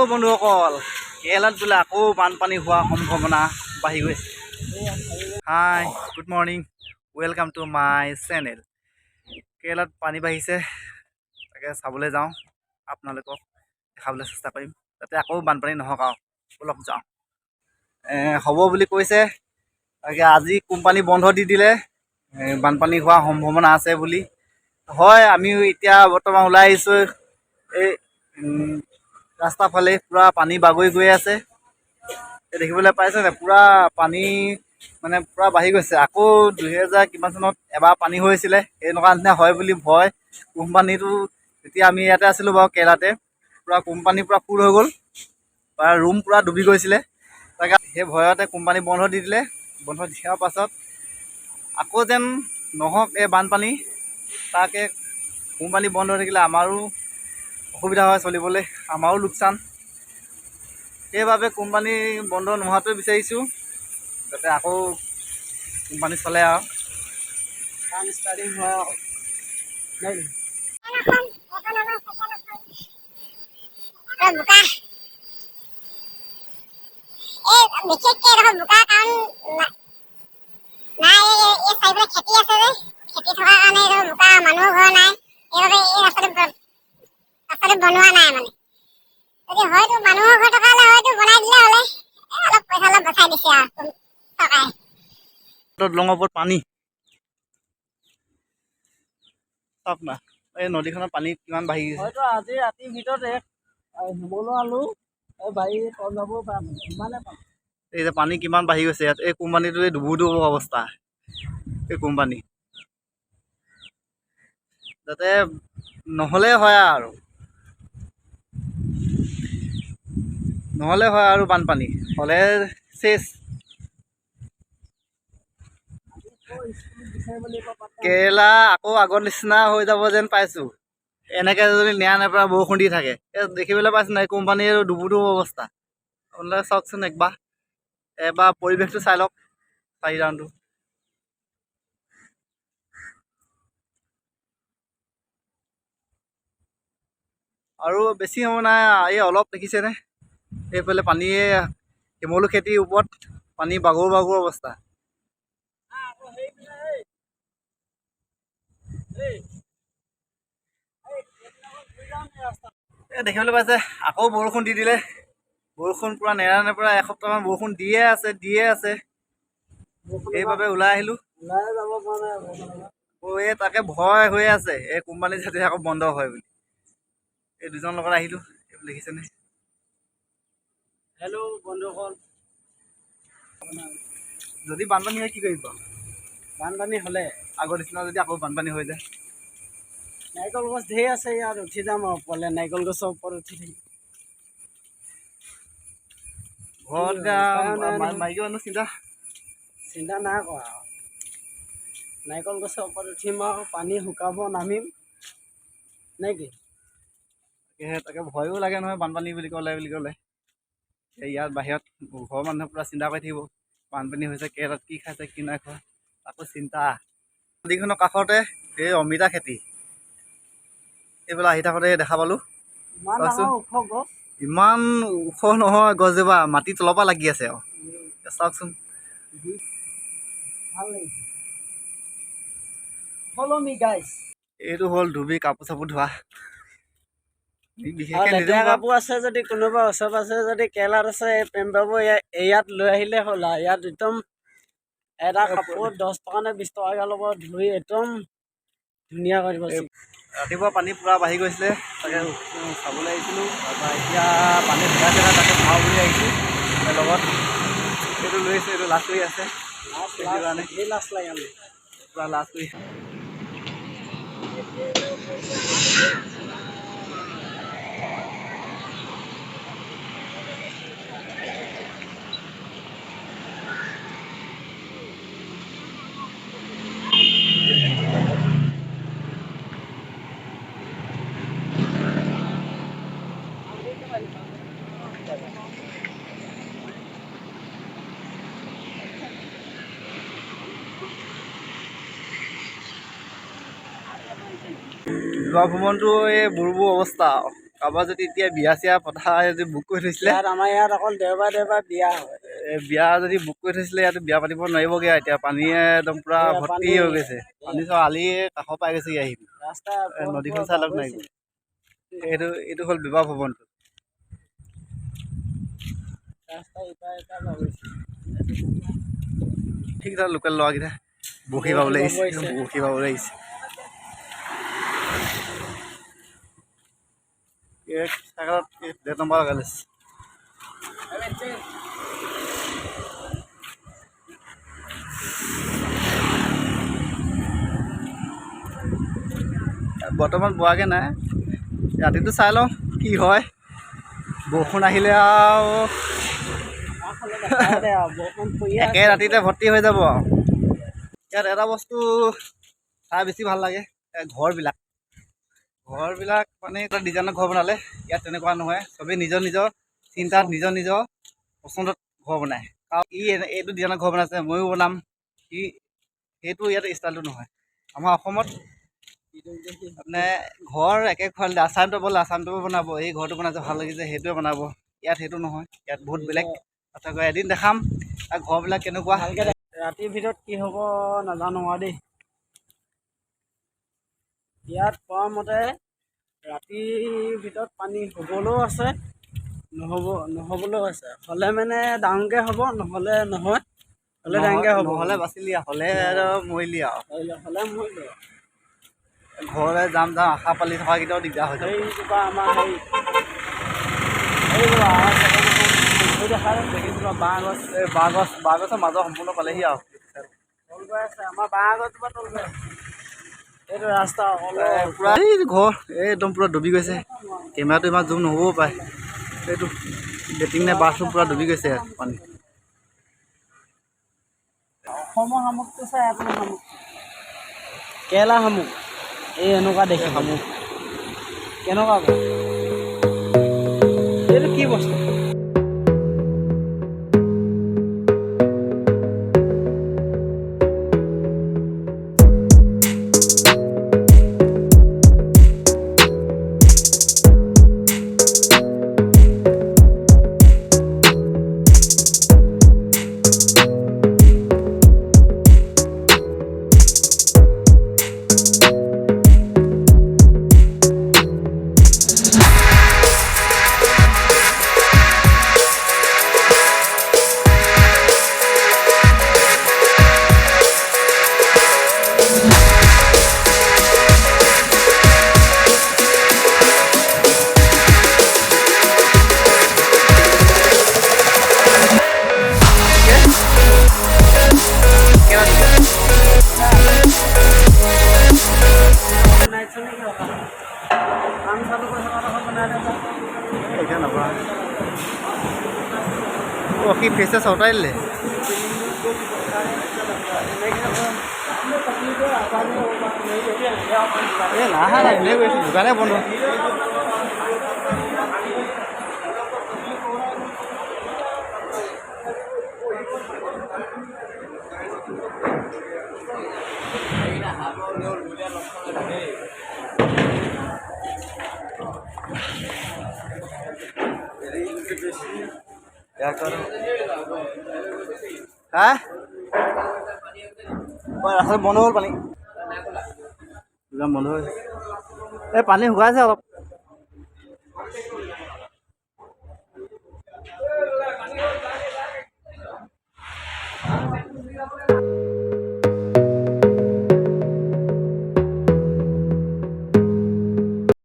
Hello' বন্ধুসকল, কেৰেলাত বোলে আকৌ বানপানী হোৱাৰ সম্ভাৱনা বাঢ়ি গৈছে। Hi, good morning, welcome to my channel. কেৰেলাত পানী বাঢ়িছে, তাকে চাবলৈ যাওঁ, আপোনালোকক দেখাবলৈ চেষ্টা কৰিম যাতে আকৌ বানপানী নহওক। আৰু ব'লক যাওঁ। হ'ব বুলি কৈছে, তাকে আজি কোম্পানী বন্ধ দি দিলে, বানপানী হোৱাৰ সম্ভাৱনা আছে বুলি। হয়, আমিও এতিয়া বৰ্তমান ওলাই আহিছোঁ। এই ৰাস্তাৰ ফালে পূৰা পানী বাগৰি গৈ আছে, এই দেখিবলৈ পাইছে নাই? পূৰা পানী মানে পূৰা বাঢ়ি গৈছে। আকৌ 2000 কিমান চনত এবাৰ পানী হৈছিলে, এনেকুৱা নিচিনা হয় বুলি ভয়। কোম্পানীটো তেতিয়া আমি ইয়াতে আছিলোঁ বাৰু, কেৰেলাতে। পূৰা কোম্পানী পূৰা ফুল হৈ গ'ল, পূৰা ৰুম পূৰা ডুবি গৈছিলে। তাকে সেই ভয়তে কোম্পানী বন্ধ দি দিলে। বন্ধ দিয়াৰ পাছত আকৌ যেন নহওক এই বানপানী, তাকে কোম্পানী বন্ধ হৈ থাকিলে আমাৰো অসুবিধা হয় চলিবলৈ, আমাৰো লোকচান। সেইবাবে কোম্পানী বন্ধ নোহোৱাটোৱে বিচাৰিছোঁ, যাতে আকৌ কোম্পানী চলে। আৰু কাম ষ্টাৰ্টিং হোৱা নাই। বোকা, এই বিশেষকে এডোখৰ বোকা, কাৰণ নাই, এই চাৰিওফালে খেতি আছে যে, খেতি থকাৰ কাৰণে এইডোখৰ বোকা, মানুহৰ ঘৰ নাই। সেইবাবে এই ৰাস্তাটো বনোৱা নাই। মানে যদি হয়তো মানুহৰ ঘৰ থকা হ'লে হয়তো বনাই দিলে হ'লে, এই অলপ পইচা অলপ বচাই দিছে আৰু চৰকাৰে। দলঙৰ ওপৰত পানী চাওক না, এই নদীখনৰ পানী কিমান বাঢ়ি গৈছে। হয়তো আজি ৰাতিৰ ভিতৰত এক শিমলু আলু এই বাৰী তল যাবও পাৰে, মানে ইমানে পানী। এই যে পানী কিমান বাঢ়ি গৈছে ইয়াত। এই কোম্পানীটোৱে ডুবু ডুবু অৱস্থা। এই কোম্পানী যাতে নহ'লে হয় আৰু, নহ'লে হয় আৰু বানপানী হ'লে চেচ। কেৰেলা আকৌ আগৰ নিচিনা হৈ যাব যেন পাইছোঁ, এনেকৈ যদি নেৰা নেপেৰা বৰষুণ দি থাকে। এই দেখিবলৈ পাইছে নাই, কোম্পানীৰ ডুবু ডুবু অৱস্থা। আপোনালোকে চাওকচোন একবাৰ, এবাৰ পৰিৱেশটো চাই লওক, চাৰি ৰাউণ্ডটো। আৰু বেছি সময় নাই, এই অলপ দেখিছেনে এইফালে পানীয়ে শিমলু খেতিৰ ওপৰত পানী বাগৰ বাগৰ অৱস্থা। এই দেখিবলৈ পাইছে আকৌ বৰষুণ দি দিলে। বৰষুণ পূৰা নেৰা নেপেৰা এসপ্তাহমান বৰষুণ দিয়ে আছে, দিয়ে আছে, সেইবাবে ওলাই আহিলোঁ। ওলাই যাব পৰা নাই বৰষুণৰ। আকৌ এই তাকে ভয় হৈ আছে, এই কোম্পানী যাতে আকৌ বন্ধ হয় বুলি। এই দুজন লগত আহিলোঁ, এইবোৰ দেখিছেনে? হেল্ল' বন্ধুসকল, যদি বানপানী হয় কি কৰিব? বানপানী হ'লে আগৰ নিচিনা যদি আকৌ বানপানী হৈ যায়, নাৰিকল গছ ঢেৰ আছে ইয়াত, উঠি যাম আৰু ওপৰলৈ, নাৰিকল গছৰ ওপৰত উঠি থাকিম। ঘৰত এতিয়া উপায়ো নাই নহয়। মাইকী মানুহ চিন্তা চিন্তা নাই কৰা আৰু, নাৰিকল গছৰ ওপৰত উঠিম আৰু পানী শুকাব নামিম, নে কি? তাকেহে, তাকে ভয়ো লাগে নহয় বানপানী বুলি ক'লে। এই ইয়াত বাহিৰত ঘৰৰ মানুহে পূৰা চিন্তা কৰি থাকিব, বানপানী হৈছে কেৰেলাত, কি খাইছে কি নাই খোৱা, তাকো চিন্তা। নদীখনৰ কাষতে এই অমিতা খেতি, এইফালে আহি থাকোঁতে দেখা পালোঁ। ইমান চাওকচোন। ডাঙৰ ওখ গছ। ইমান ওখ নহয় গছজোপা, মাটি তলৰ পৰা লাগি আছে আৰু। চাওকচোন। ভাল লাগিছে। Follow me guys. এইটো হ'ল ধুবি কাপোৰ চাপোৰ ধোৱা। আৰু বিশেষকৈ লেতেৰা কাপোৰ আছে যদি কোনোবা ওচৰে পাজৰে যদি কেৰেলাত আছে, এই প্ৰেম বাবু ইয়াত লৈ আহিলে হ'ল আৰু। ইয়াত একদম এটা কাপোৰ 10 টকা নে 20 টকাকৈ ল'ব, ধুই একদম ধুনীয়া কৰি দিব। ৰাতিপুৱা পানী পূৰা বাঢ়ি গৈছিলে, তাকে চাবলৈ আহিছিলোঁ। তাৰপৰা এতিয়া পানী শুকাইছে নাই, তাকে চাওঁ বুলি আহিছোঁ। তাৰ লগত এইটো লৈ আহিছোঁ, এইটো লাজ কৰি আছে। লাজ। সেইটো কাৰণে। ধেৰ লাজ লাগে মানে। পূৰা লাজ কৰি। যোৱা ভ্ৰমণটো এই বুৰ বুৰ অৱস্থা আৰু। কাৰোবাৰ যদি এতিয়া বিয়া চিয়া পতা যদি বুক কৰি থৈছিলে, ইয়াত আমাৰ ইয়াত অকল দেওবাৰ দেওবাৰ বিয়া হয়। বিয়া যদি বুক কৰি থৈছিলে ইয়াত বিয়া পাতিব নোৱাৰিবগৈ। এতিয়া পানীয়ে একদম পূৰা ভৰ্তি হৈ গৈছে, পানী চব আলিয়ে কাষৰ পাই গৈছেগৈ আহি। ৰাস্তা নদীখন চাই লওক নাই। এইটো হ'ল বিবাহ ভৱনটো। সেইকেইটা লোকেল ল'ৰাকেইটা বৰশী বাবলৈ আহিছে, বৰশী বাবলৈ আহিছে। চাইকেলত ডেৰ নম্বৰ লগাই লৈছে। বৰ্তমান বোৱাগৈ নাই, ৰাতিটো চাই লওঁ কি হয়। বৰষুণ আহিলে আৰু একে ৰাতিতে ভৰ্তি হৈ যাব। ইয়াত এটা বস্তু চাই বেছি ভাল লাগে, ঘৰবিলাক। ঘৰবিলাক মানে এটা ডিজাইনৰ ঘৰ বনালে, ইয়াত তেনেকুৱা নহয়। চবেই নিজৰ নিজৰ চিন্তাত নিজৰ নিজৰ পচন্দত ঘৰ বনায়। আৰু ই এইটো ডিজাইনৰ ঘৰ বনাইছে, ময়ো বনাম, সি সেইটো ইয়াত ষ্টাইলটো নহয়। আমাৰ অসমত মানে ঘৰ একে খোৱালে আছাম টাইপৰ, আছাম টাইপৰ বনাব, এই ঘৰটো বনাইছে ভাল লাগিছে সেইটোৱে বনাব। ইয়াত সেইটো নহয়, ইয়াত বহুত বেলেগ। এদিন দেখাম ঘৰবিলাক কেনেকুৱা। ৰাতিৰ ভিতৰত কি হ'ব নাজানো আৰু দেই। ইয়াত কোৱা মতে ৰাতিৰ ভিতৰত পানী হ'বলৈও আছে, নহ'বলৈও আছে। হ'লে মানে ডাঙৰকৈ হ'ব, নহ'লে নহয়। হ'লে ডাঙৰকৈ হ'ব, নহ'লে বাচিলি, হ'লে মৰিলি আৰু, হ'লে মৰিলি। ঘৰলৈ যাম যাম আশা পালি থকাকেইটাও দিগদাৰ হৈ যাব। সেইজোপা আমাৰ সেই বাঁহ গছ, এই বাঁহ গছ, বাঁহ গছৰ মাজৰ সম্পূৰ্ণ পালেহি আৰু। তল গৈ আছে আমাৰ বাঁহ গছজোপা তল গৈ আছে। এইটো ৰাস্তা পূৰা এই ঘৰ এই একদম পূৰা ডুবি গৈছে। কেমেৰাটো ইমান জুম নহ'বও পাৰে। এইটো লেট্ৰিন নে বাথৰুম পূৰা ডুবি গৈছে ইয়াত পানী। অসমৰ শামুকটো চাই আপোনাৰ শামুক, কেৰেলা শামুক, এই এনেকুৱা দেখি শামুক কেনেকুৱা, এইটো কি বস্তু? কি ফেচে চটাই দিলে। এই নাহা নাই, এনেই গৈছোঁ, দোকানে বন্ধ। হা ৰাস্তাটো বন্ধ হ'ল, পানী দোকান বন্ধ হৈ এই পানী শুকাইছে অলপ।